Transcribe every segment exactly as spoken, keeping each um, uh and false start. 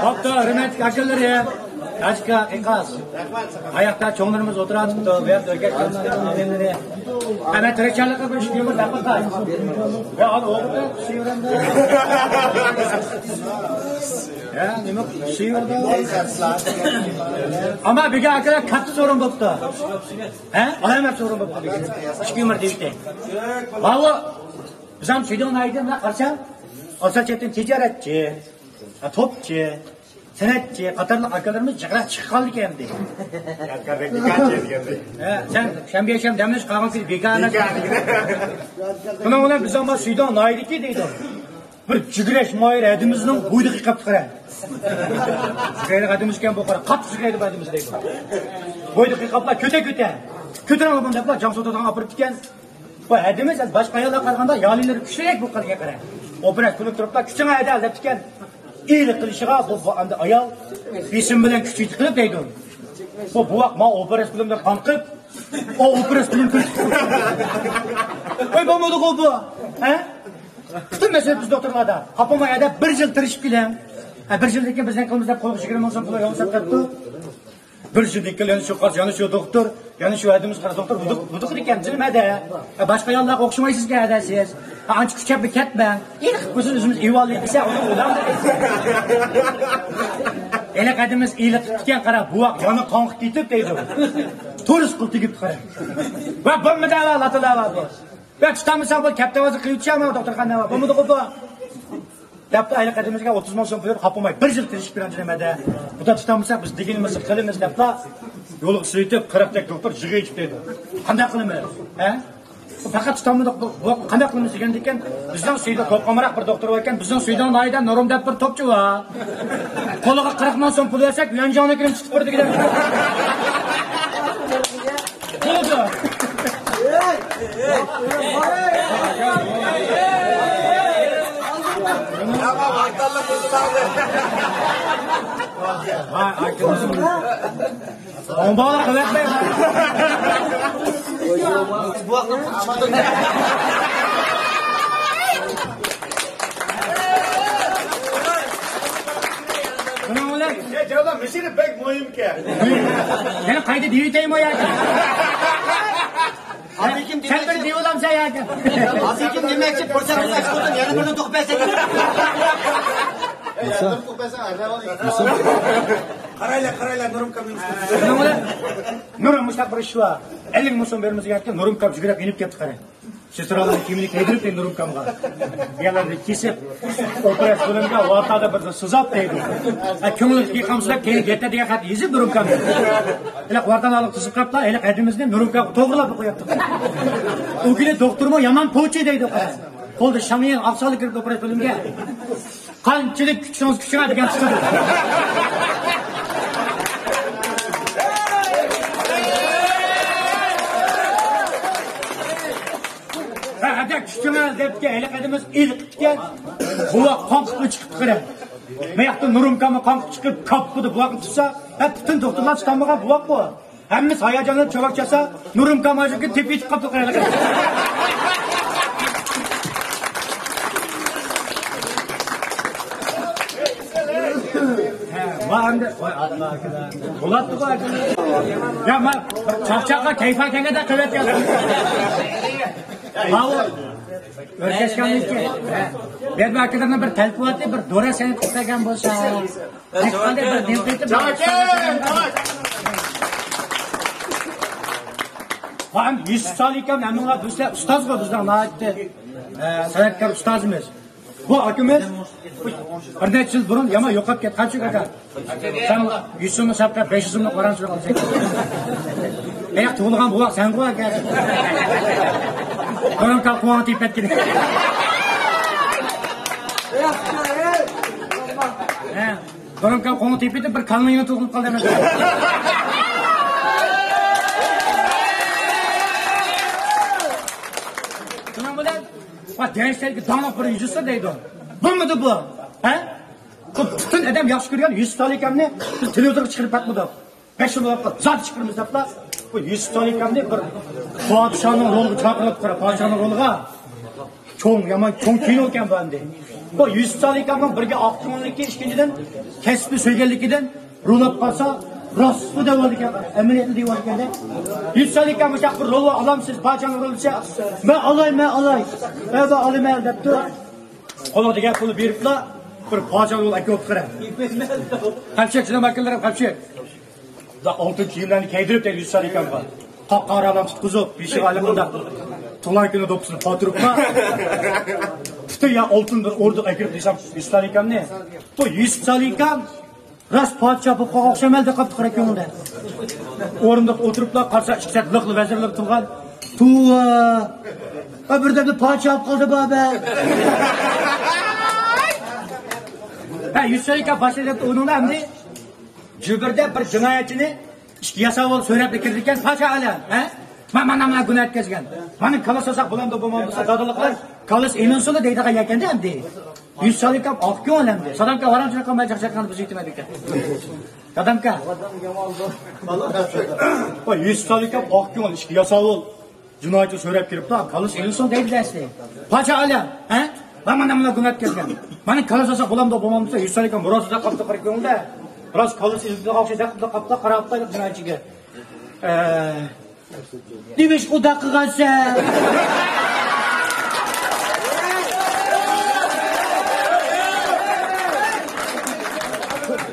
بوپتۇ، ھۆرمەتلىك ئاكىلىرى، ئاچكا، قىقاس. ئاياقتا چوڭلىرىمىز ئولتۇرۇۋاتىپتۇ، بۇ يەردە ئۆركەش ئادەملىرى. ئەمە تىرىكچانلىققا بىر شۇ يۇمۇر دەپ باقاي. ۋە ئال ئوغۇل شۇ يۇمۇردا. ھە، نېمە شۇ يۇمۇردا؟ ئەمما بۈگۈن ئاكىلار كاتتا سورۇن بوپتۇ. ھە؟ ئالايمەن سورۇن بوپتۇ بۈگۈن. ئىككى يۇمۇر دېيىشتى. ۋاۋۇ، بىز ھەم سۈيدۈڭ ناھىيەدىن قارىسام، ئاساسىيەتتىن تىجارەتچى، ھە، توپچى، سەنئەتچى قاتارلىق ئاكىلىرىمىز جىقراق چىقىپ قالدىكەن ئەمدى. ھە، سەن شەنبە، يەكشەنبە دەم ئېلىش، قالغان كۈنى بىكار ئەمەس. بۇنىڭ بىلەن بىز ئەمما سۈيدۈڭ ناھىيەدىكى دەيدۇ. بىر جىگرەش مايىر ھەدىمىزنىڭ بويىدا قىيقاپتۇ قارا. جىگرەش ھەدىمىز ئىكەن بۇ قارا، قاتتىق جىگرەيدۇ بۇ ھەدىمىز دەيدۇ. بويىدا قىيقاپلا كۆتە كۆتە. كۆتۈرۈڭ بۇنى دەپلا جاڭ سوتىدىغان ئاپىرىپتىكەن. بۇ ھەدىمىز باشقا ئاياللارغا قارىغاندا يالىنلىرى كۈچلۈك بولۇپ قالغان قارا. ئوپېراتسىيە قىلىپ تۇرۇپلا كۈچۈڭ ھەدە دەپتىكەن. ئىلى قىلىشىغا بۇ، بۇ ئەمدى ئايال بېسىم بىلەن كۈچ يېتىپ قىلىپ دەيدۇ. بۇ بوۋاق ما ئوپېراتسىيە قىلىمدەپ قان قىپ، ئۇ ئوپېراتسىيە قىلىپ كۈچ. ۋاي بولمىدىغۇ بۇ. ھە؟ پۈتۈن مەسىلە بىز دوختۇرلاردا. خاپا بولماي ھەدە بىر يىل تىرىشىپ كېلىڭ. ھە، بىر يىلدىن كېيىن بىزنىڭ قولىمىزدا پۇل يىگىرمە مىڭ سوم پۇل يوق سەپتەپتۇ. بىر يىلدىن كېيىن يەنە شۇ قارىسا، يەنە شۇ دوختۇر، يەنە شۇ ھەدىمىز قارىسا، دوختۇر ھودۇق-، ھودۇقىدىكەن، جىنىم ھەدە. ھە، باشقا يانلارغا ئوخشىمايسىزكەن ھەدە سىز. ھە، ئانچە كۈچەپ كەتمەڭ. ئېنىق بىز ئۆزىمىز ئېۋالىيىك دېسە، ئۇنىڭ ئۇلام. ھېلىقى ھەدىمىز ئېلىقىپتىكەن، قارا، بوۋاق يانى قان قېتىپ دەيدۇ. تورۇس قىل تېگىپتۇ، قارا. ۋە بولمىدى، ۋە لاتىلا بار بۇ. ۋە تۇتالمىساڭ بۇ كەپتەۋازى قىلىۋېتىشى ئەمما دوختۇرخانا بار. بولمىدىغۇ بۇ. دەپتۇ، ئايلىق ئەدىمىزگە ئوتتۇز مىڭ سوم بېرىپ، خاپا بولماي، بىر يىل تىرىشىپ بېرىڭ جېنىم ھەدە. بۇدا تۇتالمىساق، بىز دېگىنىمىزنى قىلىمىز دەپلا، يولغا سۆيتۈپ، قىرىقتەك دوختۇر جىغى ئېچىپ دەيدۇ. قانداق قىلىمىز؟ ھە؟ پەقەت تۇتالمىدۇق، بۇ، بۇ قانداق قىلىمىز دېگەندىكىن، بىزنىڭ سۈيدە توپ قامراق بىر دوختۇر باركەن، بىزنىڭ سۈيدە ناھىيەدە نۇرۇم دەپ بىر توپچى بار. قولىغا قىرىق مىڭ سوم پۇل بەرسەك، يۈەنجاڭنىڭكىنى تۇتۇپ بېرىدۇ دېگەن. بولىدۇ. ۋاي، ئاكىمىز. ئوڭباغلىق قىلىۋەتمەي. بۇنىڭ بىلەن يا جاۋلار، مۇشۇ بەك مۇھىمكەن. يەنە قايتا دېۋىتەيمۇ ياكى؟ ھازىركىم سەن بىر دېۋىلامسەن ياكى؟ ھازىركىم دېمەكچى، پۇرسەت بولسا ئەسكوتتىن يەنە بىرنى توقۇپ بەرسەك. قارايلا، قارايلا، نۇرۇم كامنىڭ ئۈستىدە. بۇنىڭ بىلەن نۇرۇم مۇشۇنداق بىر ئىش بار. ئەللىك مىڭ سوم بېرىمىز دېگەنكەن، نۇرۇم كام جۈگرەپ يېنىپ كەپتۇ، قاراڭ. سېسترالارنىڭ كىيىمىنى كىيدۈرۈپ، نۇرۇم كامغا. يەرلەردە كېسىپ، ئوپېراتسىيە قىلىنغان ۋاقىتتا بىر سىزاپ دەيدۇ. ھە، كۆڭلى كەلمىسىلا، كەينىگە يەتتە دېگەن خەت يېزىپ نۇرۇم كامغا. ھېلىقى ۋارتانلىق تىزىپ قاپلا، ھېلىقى ھەدىمىزنى نۇرۇم كامغا توغرىلاپ قويۇپتۇ. ئۇ كۈنى دوختۇرمۇ يامان پوچى دەيدۇ. قولدا شاڭيىڭ ئاقساقلا كىرىپ ئوپېراتسىيە بۆلۈمگە. قانچىلىك كۈتسىڭىز كۈتسىڭىز دېگەن تۇتىدۇ. ھە، ھەدە كۈتسىڭىز دەپتىكەن، ھېلىقى ئادىمىز ئېلىقىپتىكەن. بوۋاق قاڭقىپ چىقىپتۇ قېرى. مەياقتا نۇرۇم كامى قاڭقىپ چىقىپ، كاپپىدە بوۋاقنى تۇتسا، ھە، پۈتۈن دوختۇرلار تۇتالمىغان بوۋاق بۇ. ھەممىسى ھاياجاندىن چاۋاك چالسا، نۇرۇم كام ھازىركى تېپىپ كېتىپ قاپتۇ قېرى. ھە، ما ئەمدى، ۋاي، ئاللا ئاكىلار. بولاتتىغۇ ئاكىلار. يا، ما، چاقچاققا كەيپا كەلگەندە قىلىۋەتكەن. ماۋۇ ئۆركەشكەنمىكىن. ھە. بۇ يەردە ئاكىلارنىڭ بىر تەلىپى بارتى، بىر دورا سەنئەت قىلىپ بەرگەن بولسا. ھېچقانداق بىر نېمە قىلىپ، ۋاي، يۈسۈپ سالىكەم، ھەممىڭلار بىزلەر ئۇستازغۇ، بىزنىڭ ناھايىتى، ئە، سەنئەتكار ئۇستازىمىز. بۇ ئاكىمىز بىر نەچچە يىل بۇرۇن يامان يوقاپ كەتكەن، قانچە ئاكا؟ سەن يۈز سومنى ساپ بەش يۈز سومنى قارانچۇلۇق ئالساڭ. ئەيەق تۇغۇلغان بوۋاق سەنغۇ ئاكا. قورۇنكا قوڭا تېپەتكىنى. ھە، قورۇنكا قوڭا تېپىدە بىر كالىنىڭ يېنى تۇغۇلۇپ قالدى ئەمەس. شۇنىڭ بىلەن، ۋە دەرسلەرگە داڭلىق بىر رېژىسسور دەيدۇ. بولمىدى بۇ. ھە؟ بۇ پۈتۈن ئادەم ياخشى كۆرگەن يۈسۈپ سالىكەمنى بىز تېلېۋىزورغا چىقىرىپ باقمىدۇق. بەش يىل بولۇپ زادى چىقىرىمىز دەپلا، بۇ يۈسۈپ سالىكامنى بىر پادىشاھنىڭ رولىغا چاقىرىپ تۇرۇپ، پادىشاھنىڭ رولىغا چوڭ، يامان چوڭ كىنو ئىكەن بۇ ئەمدى. بۇ يۈسۈپ سالىكامنىڭ بىرگە ئاق كۆڭۈللۈكى، ئىككىنچىدىن كەسپىنى سۆيگەنلىكىدىن رول ئېلىپ قالسا، راستلا دەۋالىدىكەن، ئەمەلىيەتلا دەۋالىدىكەندە. يۈسۈپ سالىكام مۇشۇنداق بىر رول ئالامسىز، پادىشاھنىڭ رولى دېسە، مەن ئالاي، مەن ئالاي، مەن ئالىمەن دەپتۇ. قولىغا دېگەن پۇلنى بېرىپلا، بىر پادىشاھ رولى ئەكېلىپ قارا. قاپشەك، سىلەر ۋەكىللىرىم قاپشەك. ئالتۇن كىيىملەرنى كىيدۈرۈپ دەيدۇ يۈسۈپ سالىكامغا. قاپقارا ئالام تۇتقۇزۇپ، بېشىغا ھېلىقىنداق تۇغان كۈنى دوپپىسىنى پاتۇرۇپلا، پۈتۈن يا ئالتۇن بىر ئوردۇق ئەكىرىپ دېسەم يۈسۈپ سالىكامنى. بۇ يۈسۈپ سالىكام راست پادىشاھ بولۇپ قالغان ئوخشايمەن دەپ قاپتۇ قارا كۆڭلىدە. ئورۇندۇققا ئولتۇرۇپلا قارىسا، ئىككى سەت لىقلا ۋەزىرلەر تۇرغان. تۇۋا! ھە، بىردەمدە پادىشاھ بولۇپ قالدى بابا. ھە، يۈسۈپ سالىكام باشلىدى ئۇنىڭدا ئەمدى. جۈبىردە بىر جىنايەتچىنى ئىككى ياساۋۇل سۆرەپلا كىرىدىكەن، پادىشاھ ئالەم، ھە؟ مانا، مانا، مانا گۇناھ ئۆتكۈزگەن. مانا كاللىسى ساق بولامدۇ بولمامدۇ دېسە، دادىلىقلار كاللىسى ئېلىنسۇنلا دەيدىغان يەكەندە ئەمدى. يۈسۈپ سالىكام ئاق كۆڭۈل ئەمدى. سادامكا ۋارانچىنى قىلماي چاقچاق قىلغان بىز يېتىمەيدىكەن. دادامكا. ۋاي، يۈسۈپ سالىكام ئاق كۆڭۈل، ئىككى ياساۋۇل جىنايەتچى سۆرەپ كىرىپلا، كاللىسى ئېلىنسۇن دەيدۇ دەسلى. پادىشاھ ئالەم، ھە؟ مانا، مانا، مانا گۇناھ ئۆتكۈزگەن. مانا كاللىسى ساق بولامدۇ بولمامدۇ دېسە، يۈسۈپ سالىكام راسىدا قاپتۇ قارا كۆڭلىدە. راست كاللىسى ئېلىنسۇن ئوخشاش دەپ قاپتۇ قاراپلا جىنايەتچىگە. ئە، نېمىشقا ئۇنداق قىلغانسەن؟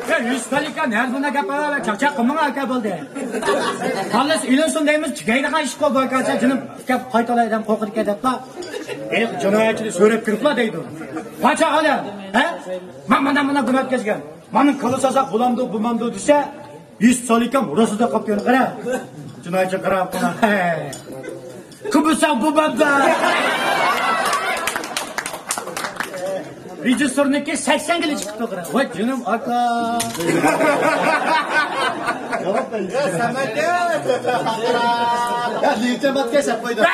يا يۈسۈپ سالىكام، ھەر بۇنداق گەپ قىلىۋەر، چاقچاق قىلماڭ ئاكا، بولدى. كاللىسى ئېلىنسۇن دەيمىز، تۈگەيدىغان ئىشقۇ بۇ ئاكا، سەن جېنىم، گەپ قايتالاي دەم قورقىدىكەن دەپلا. ئېي، جىنايەتچىنى سۆرەپ كىرىپلا دەيدۇ. پادىشاھ ئالەم، ھە؟ مانا، مانا، مانا گۇناھ ئۆتكۈزگەن. مانا كاللىسى ساق بولامدۇ، بولمامدۇ دېسە، يۈسۈپ سالىكام راسىدا قاپتۇ قارا. جىنايەتچى قاراپ قالا. كۇبۇساڭ بۇ بابا. رېژىسسورنىڭكى سەكسەنگىلا چىقىپتۇ قارا. ۋاي جېنىم ئاكا. يا سەمەت، يا لىنچە باتكەن سەپ قويدۇم.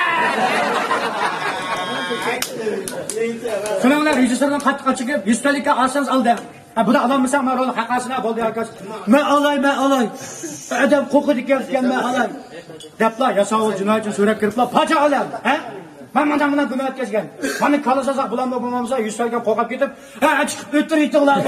شۇنىڭ بىلەن رېژىسسورنىڭ قاتتىق ئاچچىقى، يۈسۈپ سالىكام ئالسىڭىز ئال دەڭ. ھە، بۇنى ئالالمىساڭ، مەن رولنى قاقاسىنا بولدى، ئاكاش. مەن ئالاي، مەن ئالاي. ئادەم قورقىدىكەن، مەن ئالاي. دەپلا، ياساۋۇل جىنايەتچىنى سۆرەپ كىرىپلا، پادىشاھ ئالەم، ھە؟ مەن مانا مانا گۇناھ ئۆتكۈزگەن. مانا كاللىسى ساق بولامدۇ بولمامدۇ دېسە، يۈسۈپ سالىكام قورقۇپ كېتىپ، ھە، چىقىپ ئۆتتۈرۈۋېتىڭلار.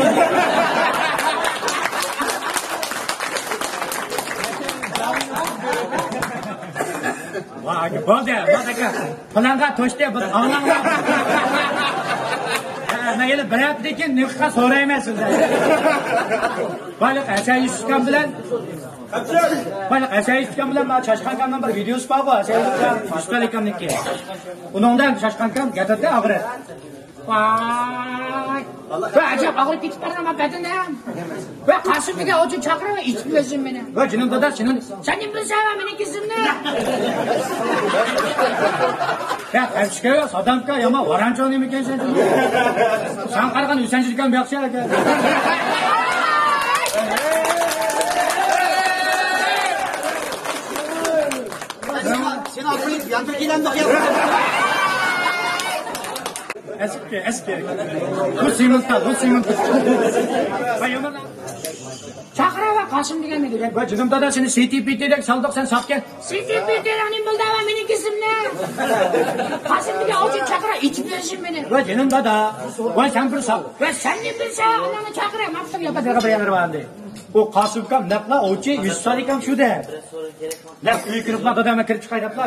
ۋاي، بولدى، بولدى ئاكا. پىلانغا توشتى، بىر ئاڭلاڭلار. ھە، مەن يەنە بىر ھەپتىدىن كېيىن نېمە قىلغان سورايمەن سىزدىن. بايلىق ھەسەن يۈسۈپ ئۇكام بىلەن، بايلىق ھەسەن يۈسۈپ ئۇكام بىلەن مانا چاشقان ئاكامنىڭ بىر ۋىدېئوسى بار بۇ، ھەسەن يۈسۈپ ئۇكام، يۈسۈپ ئاكامنىڭكى. ئۇنىڭدا چاشقان ئاكام گەپ ئېتتى ئاغرىپ. ۋاي. ۋە ئەجەب ئاغرىپ كېتىپ بارغان بەدىنىم. ۋە قاسىم دېگەن ئوچۇن چاقىرىپ ئېيتىپ بەرسۇن مېنى. ۋە جېنىم دادا، سېنىڭ سەن نېمە بىلسەن مېنىڭ كېسىلىمنى؟ يا قەمچىكە، سادامكا، يامان ۋارانچۇ نېمىكەن سەن؟ ساڭا قارىغان ئۈسەنچىلىكەن بۇ ياخشى ئەكەن. سېنى ئاپىرىپ يانتۇ كېلەمدۇق يا. ئەسكى، ئەسكى. بۇ سېمونت، بۇ سېمونت. چاقىراۋەر قاسىم دېگەننى دېگەن. ۋە جېنىم دادا، سېنى سىتى پىتىدەك سالدۇق، سەن ساپكەن. سىتى پىتىدەك نېمە بىلدى ۋە مېنىڭ كېسىلىمنى؟ قاسىم دېگەن ئوچۇن چاقىرا ئېيتىپ بەرسۇن مېنى. ۋە جېنىم دادا، ۋە سەن بىر ساپ. ۋە سەن نېمە بىلسەن، ئاناڭنى چاقىرا، ماقتىپ ياپا دەرگە بىر يەرگە بارغانىدى. ئۇ قاسىم ئاكام نەقلا ئوچى يۈسۈپ سالىكام شۇ دە. نەق ئۆيگە كىرىپلا، دادام كىرىپ چىقاي دەپلا.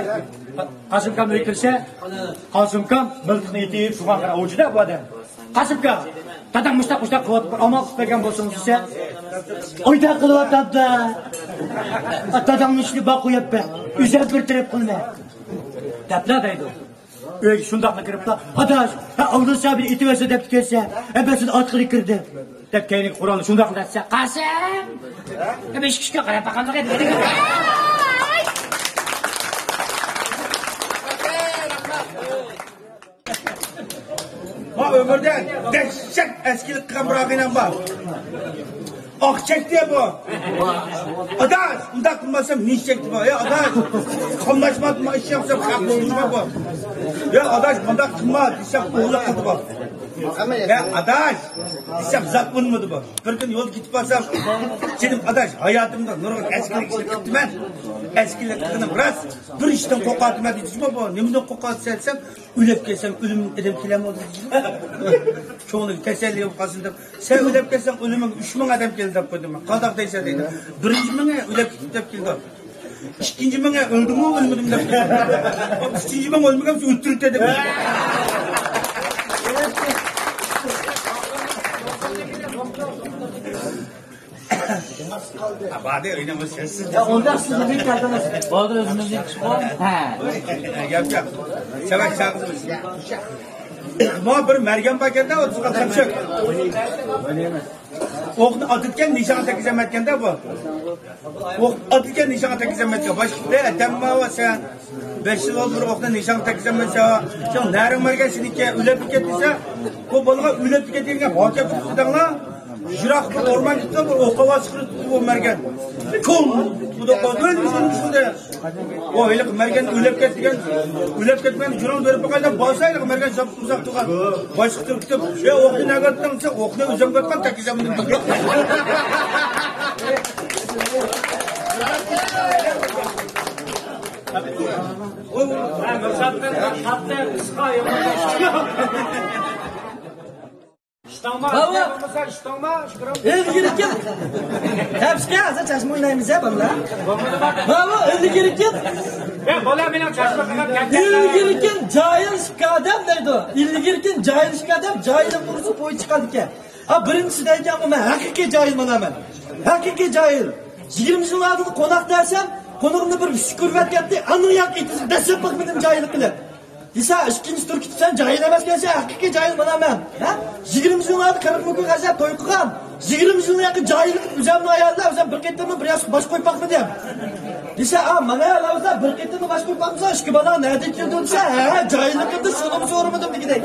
قاسىم ئاكام ئۆيگە كىرسە، قاسىم ئاكام مىلتىقنى ئېتىپ، شۇغان قارا ئوچىدا بۇ ئادەم. قاسىم ئاكا، دادام مۇشتاق، مۇشتاق قىلىۋاتىدۇ، بىر ئامال قىلىپ بەرگەن بولسىڭىز دېسە، ئايدا قىلىۋاتامدا. دادامنىڭ ئىشىنى بار قويۇپ بەر، ئۆزۈم بىر تەرەپ قىلىمەن. دەپلا دەيدۇ. ئۆيگە شۇنداقلا كىرىپلا، ئاداش، ھە، ئالدىن سەن بىر ئېتىۋەرسە دەپتىكەنسەن، ھە، مەن سېنى ئاتقىلى كىردىم. دەپ كەينىگە قورالنى شۇنداقلا دەتسە، قاسىم! دەپ ئىشىك ئىشىككە قاراپ باققانلىق ئىدى. ما ئۆمرىدە دەھشەت ئەسكىلىك قىلغان بىر ئاغىنەم بار. ئاق چەكتى بۇ. ئاداش، ئۇنداق قىلماسام نېمە چەكتى بۇ؟ ئەي ئاداش، قاملاشماپتۇ، ئىش ياپسام خەق بولمىدىمۇ بۇ؟ يا ئاداش، مۇنداق قىلما دېسەم ئوغلى قىلدى بۇ. ۋە ئاداش، دېسەم، زات بولمىدى بۇ. بىر كۈنى يولدا كېتىپ بارسام، جېنىم ئاداش، ھاياتىمدا نۇرغۇن ئەسكىلىك ئىشلار قىپتىمەن. ئەسكىلىك قىلغىنىم راست. بىر ئىشتىن قورقاتتىم دېدىچۇ بۇ. نېمىدىن قورقاتسەن دېسەم، ئۆلۈپ كەتسەم ئۆلۈم ئادەم كېلەمدۇ دېدى. كۆڭلۈڭگە تەسەللى بولۇپ قالسۇن دەپ، سەن ئۆلۈپ كەتسەڭ ئۆلۈمۈڭگە ئۈچ مىڭ ئادەم كېلىدۇ دەپ قويدۇم مەن. قانداق دەيسەن دەيدۇ. بىرىنچى مىڭى ئۆلۈپ كېتىپ دەپ كېلىدۇ. ئىككىنچى مىڭى ئۆلدىمۇ ئۆلمىدىم دەپ كېلىدۇ. ئۈچىنچى مىڭ ئۆلمىگەن، ئۆلتۈرۈپتۇ دەپ. بادى ئۆينىڭ سەسسىز. يا، ئۇنداق سىز نېمە كەلدىڭىز؟ بولدى، ئۆزىمىز يېتىشقۇ. ھە. گەپ يوق. سەۋەك چاغىزمىز. ما بىر مەرگەن بار ئىكەن-دە، ئوتتۇزغا تەپشەك. ئوقنى ئاتىدىكەن، نىشانغا تەگكۈزەلمەيدىكەن-دە بۇ. ئوق ئاتىدىكەن، نىشانغا تەگكۈزەلمەيدىكەن. باشقا ئادەممۇ سەن بەش يىل بولدى بىر ئوقنى نىشانغا تەگكۈزەلمەيسەن. سەن نەرىڭ بەرگەن سېنىڭكى ئۆلۈپ كەت دېسە، بۇ بالىغا ئۆلۈپ كەت دېگەن ھاكىم تۇتۇپ دەڭلار. يىراق بىر ئورمان كېتىپ بىر ئوق ئاۋازى چىقىرىپ بۇ مەرگەن. كوڭ! بۇ دوققا ئۆلمىش ئۆلمىش بولدى. ئۇ ھېلىقى مەرگەن ئۆلۈپ كەتكەن، ئۆلۈپ كەتكەن جۇرۇڭ بېرىپ باقايلى، بارسا ھېلىقى مەرگەن شاپ ئۇزاق تۇرغان. باشقا تۇرۇپ كېتىپ، ئە، ئوقنى نەگە ئاتتىڭ دېسە، ئوقنى ئۆزۈمگە ئاتقان تەكىزەمدىن بىلگەن. ئىشتاڭما، باۋا. ئىشتاڭما، ئىشتاڭما، ئىشتاڭما. ئىلگىرىكى. تەپسىكە، ھازىر چاچما ئوينايمىز يا، بالىلار. باۋا، ئىلگىرىكى. ئە، بالا، مېنىڭ چاچما قىلغان گەپ. ئىلگىرىكى جاھىل ئىككى ئادەم دەيدۇ. ئىلگىرىكى جاھىل ئىككى ئادەم جاھىلنىڭ قۇرۇسى پوي چىقىدىكەن. ھە، بىرىنچىسى دەيدىكەن، بۇ مەن ھەقىقىي جاھىل مانا مەن. ھەقىقىي جاھىل. يىگىرمە يىل ئالدىن قوناق دەسەم، قونىقىمنى بىر شۈكۈر ئەتكەتتى. ئانىڭ ياق ئېتىزى دەسسەپ باقمىدىم جاھىللىق قىلىپ. دېسە، ئىككىنچى تۈر كېتىپ، سەن جاھىل ئەمەسكەنسەن، ھەقىقىي جاھىل مانا مەن. ھە؟ يىگىرمە يىللاردا قىرىق مىڭ كوي خەجلەپ توي قىلغان. يىگىرمە يىلنىڭ ياقى جاھىللىق قىلىپ، ئۆزۈمنىڭ ئايالىدا ئۆزۈم بىر قېتىممۇ بىر ياش باش قويۇپ باقمىدىم. دېسە، ئا، مانا ئاياللار بىر قېتىممۇ باش قويۇپ باقمىسا، ئىككى بالا نەدىن كېلىدۇ دېسە، ھە، جاھىللىقىمدىن شۇنىمۇ سورىمىدىم دېگۈدەك.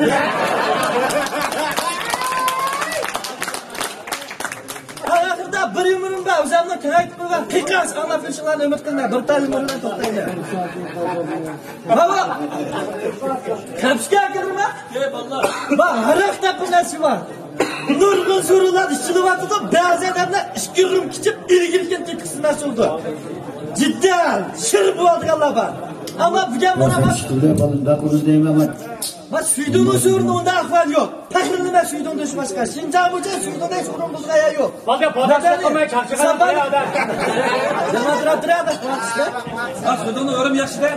ئاخىرىدا بىر ئۆمرۈم بار، ئۆزۈمنىڭ كېرەكلىك بولغان قىيقاس ئاڭلاپ بېرىشىڭلارنى ئۈمىد قىلىمەن. بىر تال ئۆمرۈمدىن توختايمەن. ماۋۇ كەپسىكە كىرمە. با، ھاراق دەپ بىر نەرسە بار. نۇرغۇن سورۇنلاردا ئىچىلىۋاتىدۇ. بەزى ئادەملەر ئىككى رۇم ئىچىپ، ئىلگىرىكىن تېپكىسىنى سۇنىدۇ. جىددىي شىر بولىدىغانلار بار. ئەمما بۇ گەپ مانا باشقا. ما سۈيدۈڭنىڭ سورۇنى ئۇنداق ئەھۋال يوق. پەخىرلىنىمەن سۈيدۈڭدىن باشقا. شىنجاڭ بويىچە سۈيدۈڭدەك سورۇن بولغان يەر يوق. بالدۇر، بالدۇر، مەدەنىي. ساقلىماي، چاقچىقىنى ساپالىق. قويۇڭ، ئاداش. جامائەت راھەت، راھەت. ھە، سۈيدۈڭنىڭ ئورنى ياخشى-دە.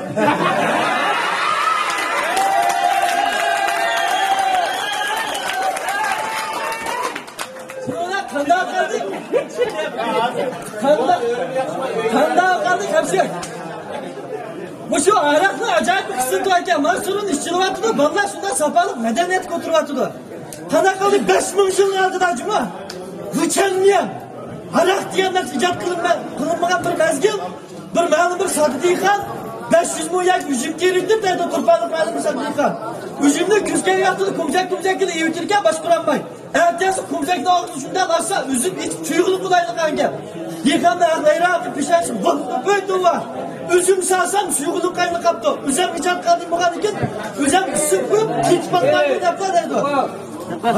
قانداق قىلدى؟ قانداق، قانداق قىلدى كەپسىك؟ مۇشۇ ھاراقنىڭ ئاجايىپ بىر قىسمىتى باركەن. مانا سورۇن ئىچىلىۋاتىدۇ، بالىلار شۇنداق ساپالىق مەدەنىيەتكە ئولتۇرۇۋاتىدۇ. قانداق قىلدى؟ بەش مىڭ يىلنىڭ ئالدىدا جۇمۇ. ۋۇچەنميەن. ھاراق دېگەن نەرسە ئىجاد قىلىنما-، قىلىنمىغان بىر مەزگىل، بىر مەلۇم بىر ساددا دېھقان بەش يۈز مو يەر ئۈجۈم تېرىيتتى دەيدۇ، تۇرپانلىق مەلۇم بىر ساددا دېھقان. ئۈجۈمنى كۈز كەلگەن ۋاقتىدا كومزەك كومزەك قىلىپ ئېۋىتىدىكەن، باشقۇرالماي. ئەتىسى كومزەكنى ئالدىدا شۇنداق ئالسا، ئۈزۈپ ئېتىپ سۇيۇقلۇق قىلايلىغان گەپ. دېھقاننىڭ ھەق ھەيران قېلىپ پېشانىسى ۋاھ، ۋاھ، ۋاھ. ئۈزۈم سالسام سۇيۇقلۇق قاينىپ قاپتۇ. ئۆزۈم ئىجاد قىلدىم بولغاندىكىن، ئۆزۈم ئىسسىق قويۇپ، كېتىپ قالدىم دەپلا دەيدۇ.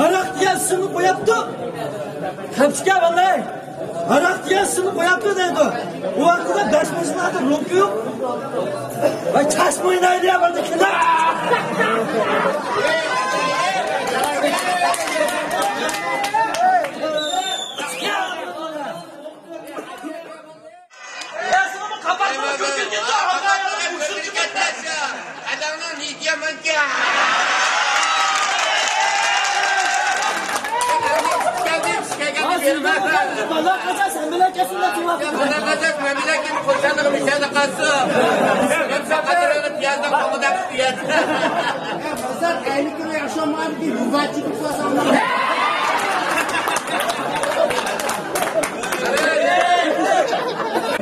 ھاراق دېگەن سىرنى قويۇپتۇ. كەپسىكە بالىلار. ھاراق دېگەن سىرنى قويۇپتۇ دەيدۇ. ئۇ ۋاقىتتا بەش مىڭ يىللاردا روكى يوق. ۋاي، چاچما ئوينايدۇ يا، بىردە كېلىپ. ئاداڭنىڭ نىيىتى يامانكەن.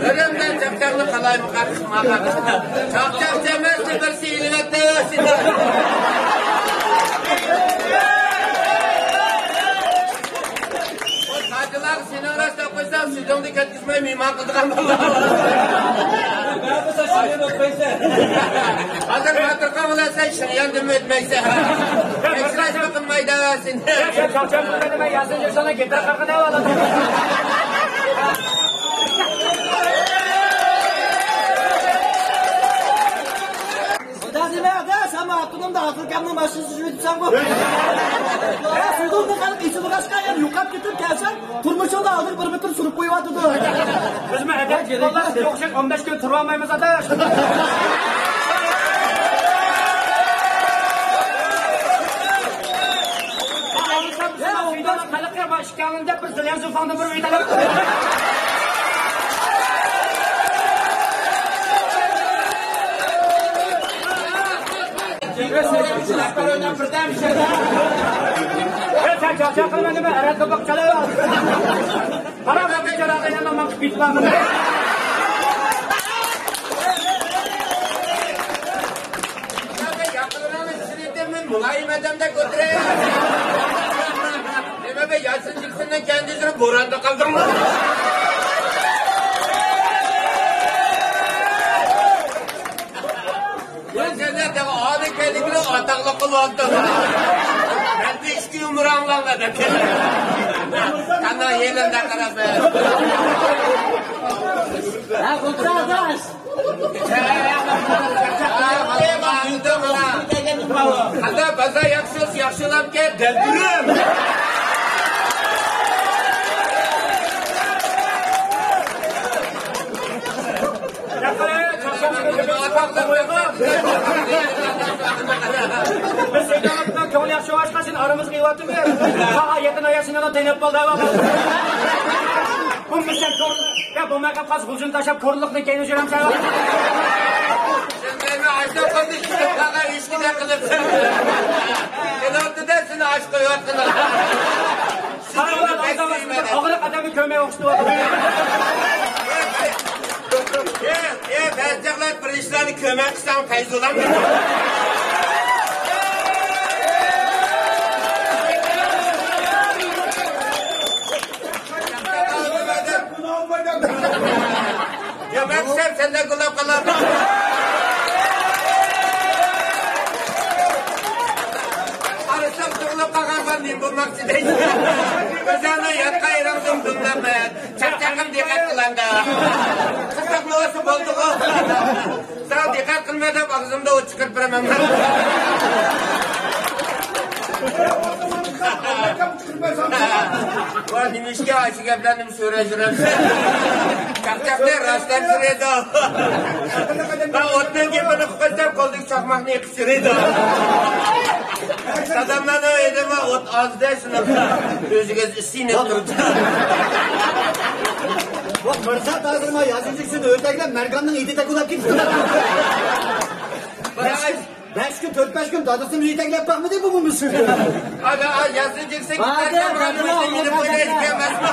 ئۆلۈمدىن چاقچاقنى قالايمىقان قىسماقان. چاقچاق چەمەسنى بىرسى ئېلىۋەتتى. سېنىڭ راست دەپ قويسام، سۈيدۈڭنى كەتكۈزمەي مېھمان قىلىدىغان بولدۇم. ھازىر خاتىرقان بولارسەن، شىرياندىنمۇ ئۆتمەيسەن. تەكشۈرۈشمۇ قىلمايدۇ سېنى. يا، سەن چاقچاق قىلغىنى مەن ياسىنچە سانا گىتار قاقىنى ئالىدۇ. خۇدا دېمە، ئەدە، سەن ماڭا ئاپتونومدا ئاقىل كامنىڭ ماشىنىسى يۈرۈتۈپسەنغۇ. يا، سۇدۇڭنى خەلق ئېسىلغاچقا، يەنە يوقاپ كېتىپ كەلسەڭ، تۇرمۇشۇڭدا ئالدىغا بىر مېتىر سۈرۈپ قويۇۋاتىدۇ. بىزمۇ ئەدەپ ئىشقىلىپ سىزگە ئوخشاش ئون بەش كۈن تۇرۇۋالمايمىز، ئاداش. يا، ئونداش خەلققە ما ئىككىڭلارنى دەپ بىر زىليەن زۇفاڭدىن بىر ئۆي تەلەپ قىلدى. يا، سەن چاقچاق قىلما، نېمە ئەرەن توپاق چالاۋاتىسەن. قارا، بۇ بىچارە ئاغىنەمنىڭ ماڭقا پېتى بار. ياقىنراق سىرىتىمنى مۇلايىم ئادەمدەك ئولتۇرۇڭ. نېمە بە ياسىن جېكسوننىڭ كەينىدە يۈرۈپ بوراندا قالدىڭمۇ؟ مەن سەندە تېخى ئالىي كەينىدىكىنى ئاتاقلىق قىلىۋاتتىم. مەندە ئىككى يۇمۇر ئاڭلاڭلار دەپ. قانداق يېلىندا قاراپ. ھە، بولدى ئاداش. قانداق بازار ياخشى، ياخشىلاپ كەل، دەلدۈرۈم. بىز سېنىڭ كۆڭلۈڭ ياخشى بولغاچقا سېنى ئارىمىزغا ئېلىۋاتىمىز. ساڭا يېقىن ئايال سېنىڭ تەينەپ بولدى. بۇ مىسال كور-، يا بولماي قالسا غۇلجىنى تاشلاپ كورلۇقنى كەينىگە يۈرەمسەن. سەن مېنى ئاشۇ قىلدى، كىتابلارغا ئىچكىدە قىلىپ. سېنى ئالدىدا سېنى ئاش قويۇۋاتقىنىڭ. قاراڭلار، ئاغرىق ئادەمنى كۆرمەي ئوخشىتىۋاتىدۇ. ئە، ئە، بەزى چاغلار بىر ئىشلارنى كۆرمەي قىلساڭ پەيزۇلام. يا، مەن سەن سەندەك گۇلاپ قالامدۇ؟ قارىسام تۇغۇلۇپ قالغان بار، نېمە بولماقچى دەيسىز؟ ئۆزۈڭنىڭ ياتقان يېرىڭدىن دۇملاپ، چاقچاقىم دىققەت قىلامدا. قىزىق بولسا بولدىغۇ. ساڭا دىققەت قىلماي دەپ ئاغزىمدا ئوت چىقىرىپ بېرىمەن. ۋاي، نېمىشقا ئاشۇ گەپلەرنى سۆرەپ يۈرەمسەن؟ چاقچاقنى راستلاپ يۈرىدۇ. مەن ئوتنىڭ گېپىنى قىلىپ قويسام، قولدىكى چاقماقنى يېقىپ يۈرىدۇ. داداملارنىڭ ئۆيىدىمۇ ئوت ئاز-دە، شۇنداق ئۆزىگە ئىسسىنىپ تۇرىدۇ. بۇ مىرزات ھازىر ما ياسىنچىكىسىنى ئۆتەكلەپ، مەرگاننىڭ ئېتى تەكۈلەپ كېتىپتۇ. بەش كۈن، بەش كۈن، تۆت-بەش كۈن دادىسىنى يېتەكلەپ باقمىدى بۇ، بۇ مۇشۇ. ئانا، ئا، ياسىنچىكىسى كېتەركەن، دادىلا، مەن مۇشۇ يېنىپ ئوينايدىكەن ئەمەسمۇ؟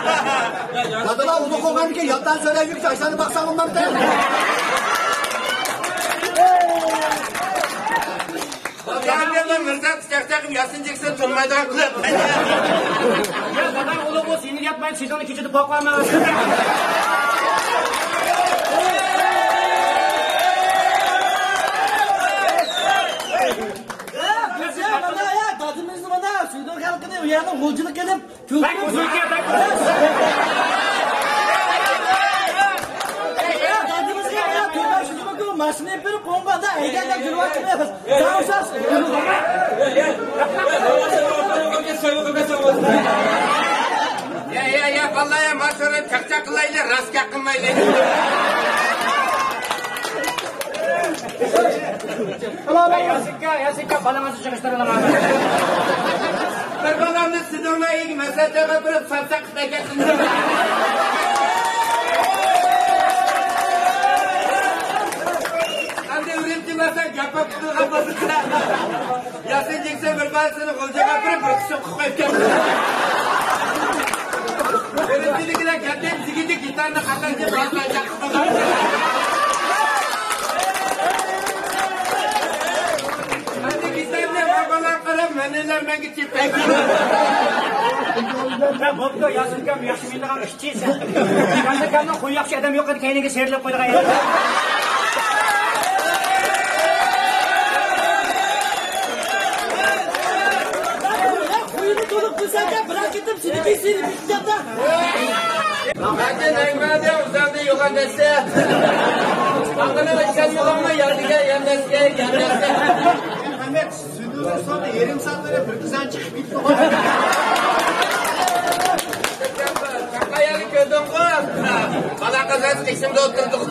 دادىلا ئۇلۇغ بولغاندىكىن ياتتان سۆرەپ يۈرگۈچە ئاشلارنى باقساڭ بولمامتى؟ يا، مىرزا چاقچاقىم ياسىنچىكىسىنى تونۇمايدىغان قىلىپ. يا، داداڭ ئۇلۇغ بولسا يېنىگە ياتمايدۇ، سېزىڭنى كېچىدە باقىۋالما. يا، بىز يا، مانا يا، دادىمىزنى مانا، سۈيدۈن خەلقىنى ئۇ يەردىن غۇلجىلىق قىلىپ، ماشىنا ئېلىپ بېرىپ قويۇڭ، بۇ يەردە ھەيدەپ كېلىۋاتىمىز. ساڭا ئوخشاش. يا، يا، يا، بالىلار، يا، ماشىنا چاقچاق قىلايلى، راست گەپ قىلمايلى. ياسىنكا، ياسىنكا، بالىڭىزنى چىقىشتۇرۇڭ. بىر بالامنى سىزنىڭ ئۆيىگە مەسلىھەت چاغىرىپ بېرىپ، ساپساق قىلىپ ئەكەتتىم. ئەمدى ئۈرۈمچى بارسا گەپ بولۇپ قالغان بولسا. ياسىن جېكسون بىر بالىسىنى غۇلجىغا ئاپىرىپ، بىر قىسىم قىلىپ قويۇپتۇ. ئۈرۈمچىدىكىلەر گەپ دەپ، جىگىتى گىتارنى قاتارجا بالىسىغا چاقىرىپ قويغان. ئەمدى گىتارنى بىر بالىغا قاراپ، مەنىلەر مەڭگۈ چېپەك. ھە، بوپتۇ، ياسىن ئاكام ياخشى مىنىدىغان ئىشچى سەن. ياسىن ئاكامنىڭ خۇيى ياخشى ئادەم يوق ئىدى، كەينىگە سېرىلىپ قويىدىغان ئىدى. بىر سەكە بىر قېتىم سېنىڭكى سېنى بىتكەندە. مەندە نەگمەدە ئۇزاندى يوغان دەسسە. ئاڭغىنىڭ ئىشەنمىغانمۇ يادىگە يەمدەسكە يەمدەسكە. مەمەت، سۈدۈنىڭ سورۇنى يېرىم سائەت بىر قىزان چىقىپ كېتىپتۇ. قايانى كۆردۈڭغۇ؟ بالا قىزاس قېشىمدا ئولتۇردۇق.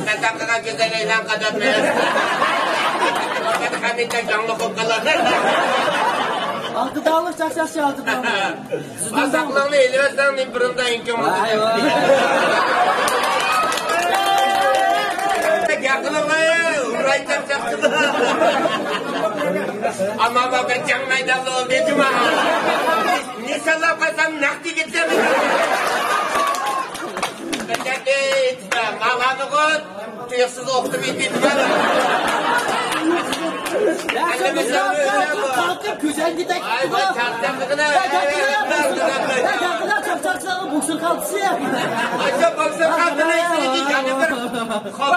مەن تاقىغان گۈزەل ئەيلەن قاداپ مەن. ھەمىدە جاڭلىق بولۇپ قالار. ئالتە داڭلىق چاقچاقچى، ئالتە داڭلىق. ساقلىقنى ئېلىۋەتسەڭ، نېمە بۇرۇندا ئىنكىڭ. ۋاي، ۋاي. گەپ قىلىڭلار، ئۇراي چاقچاقچىلار. ئەمما بۇ بىر جەڭ مەيداندا ئولتۇردۇم. نىشانلاپ قالسام نەق تېگىدىكەن. بىردەكى ماڭغانغۇ تۇيۇقسىز ئوقۇتۇپ يېتىپتىمەن. يا، سەن بىزگە قالتىپ كۆزەڭگىدەك. ئاي، ۋاي، چاقچاقلىقىنى. يا، يا، يا، يا، يا، يا، چاقچاقچىلارغا بوكسور قالتىسى. ئاشۇ بوكسور قالتىنى ئىچىدىكى يەنە بىر. خوپ.